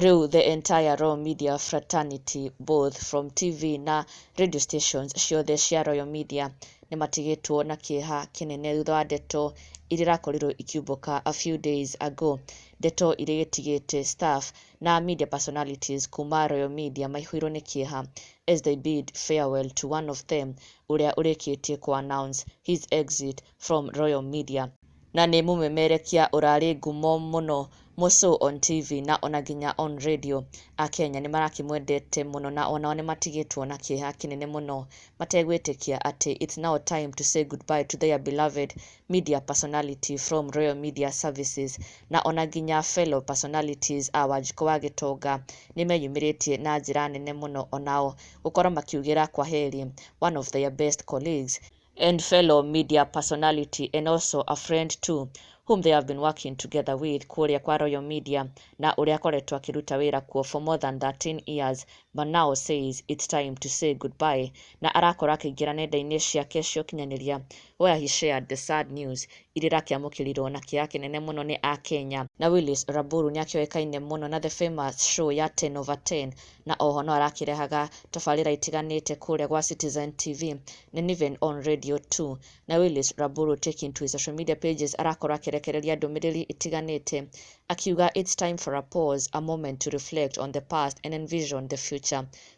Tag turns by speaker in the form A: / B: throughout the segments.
A: Rĩu the entire Royal Media fraternity, both from TV na radio stations ciothe cia Royal Media, nĩ matigĩtwo na kĩeha kĩnene thutha wa ndeto iria irakorirwo ikiumbũka a few days ago, ndeto iria igĩtigĩte staff na media personalities kuma Royal Media maihũirwo nĩ kĩeha as they bid farewell to one of them ũrĩa ũrĩkĩtie ku announce his exit from Royal Media. Na nĩ mũmemerekia ũrarĩ ngumo mũno Mũsũ on TV na ona nginya on radio. Akenya nĩ marakĩmwendete mũno na onao nĩ matigĩtwo na kĩeha kĩnene mũno mategwĩtĩkia atĩ it's now time to say goodbye to their beloved media personality from Royal Media Services. Na ona nginya fellow personalities a Wanjikũ wa Gĩtonga nĩ meyumĩrĩtie na njĩra nene mũno onao gũkorwo makiugĩra kwaheri one of their best colleagues and fellow media personality and also a friend too, whom they have been working together with kũrĩa kwa Royal Media, na ũrĩa akoretwo akĩruta wĩra kuo for more than 13 years, but now says it's time to say goodbye. Na arakorwo akĩingĩra nenda-inĩ ciake cia ũkinyanĩria where he shared the sad news iria irakĩamũkĩrirwo na kĩeha kĩnene mũno nĩ Akenya. Na Willis Raburu nĩ akĩoĩkaine mũno na the famous show ya 10 over 10, na oho no arakĩrehaga tabarĩra itiganĩte kũrĩa gwa Citizen TV and even on Radio 2. Na Willis Raburu, taking to his social media pages, arakorwo akĩrekereria ndũmĩrĩri itiganĩte akiuga, "It's time for a pause, a moment to reflect on the past and envision the future.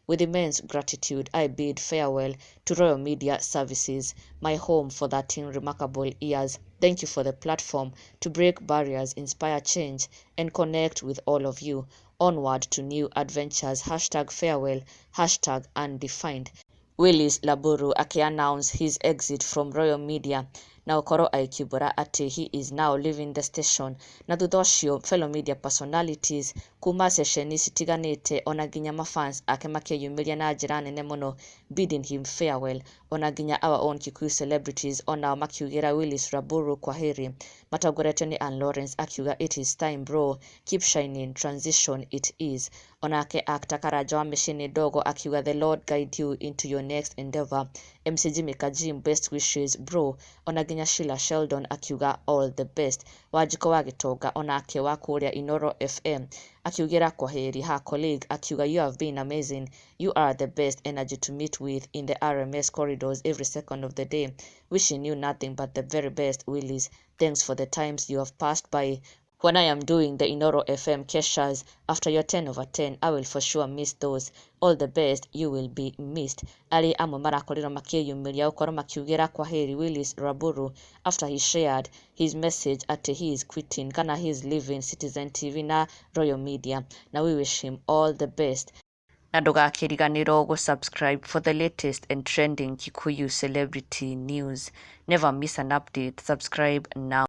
A: With immense gratitude, I bid farewell to Royal Media Services, my home for 13 remarkable years. Thank you for the platform to break barriers, inspire change and connect with all of you. Onward to new adventures. #farewell, #undefined." Willis Raburu akĩ-announce his exit from Royal Media na gũkorwo agĩkiumbũra atĩ he is now leaving the station. Na thutha ũcio fellow media personalities kuma ceceni citiganĩte ona nginya mafans ake makĩyumĩria na njĩra nene mũno bidding him farewell. Ona nginya our own Kikuyu celebrities onao makiugĩra Willis Raburu kwaheri, matongoretio nĩ Ann Lawrence akiuga, "It is time, bro, keep shining, transition it is." Onake actor Karanja wa Mĩciĩ Ndogo akiuga, "The Lord guide you into your next endeavor." MC Jimmy Kajim, "Best wishes, bro." Ona nginya Sheila Sheldon akiuga, "All the best." Wanjikũ wa Gĩtonga onake wa kũrĩa Inoro FM akiugĩra kwaheri her colleague akiuga, "You have been amazing. You are the best energy to meet with in the RMS corridors every second of the day. Wishing you nothing but the very best, Willis. Thanks for the times you have passed by when I am doing the Inoro FM keshas after your 10 over 10. I will for sure miss those. All the best, you will be missed." Arĩ amwe marakorirwo makĩyumĩria gũkorwo makiugĩra kwaheri Willis Raburu after he shared his message atĩ he is quitting kana he is leaving Citizen TV na Royal Media. Na we wish him all the best, na ndũgakĩriganĩrwo gũ-subscribe for the latest and trending Kikuyu celebrity news. Never miss an update. Subscribe now.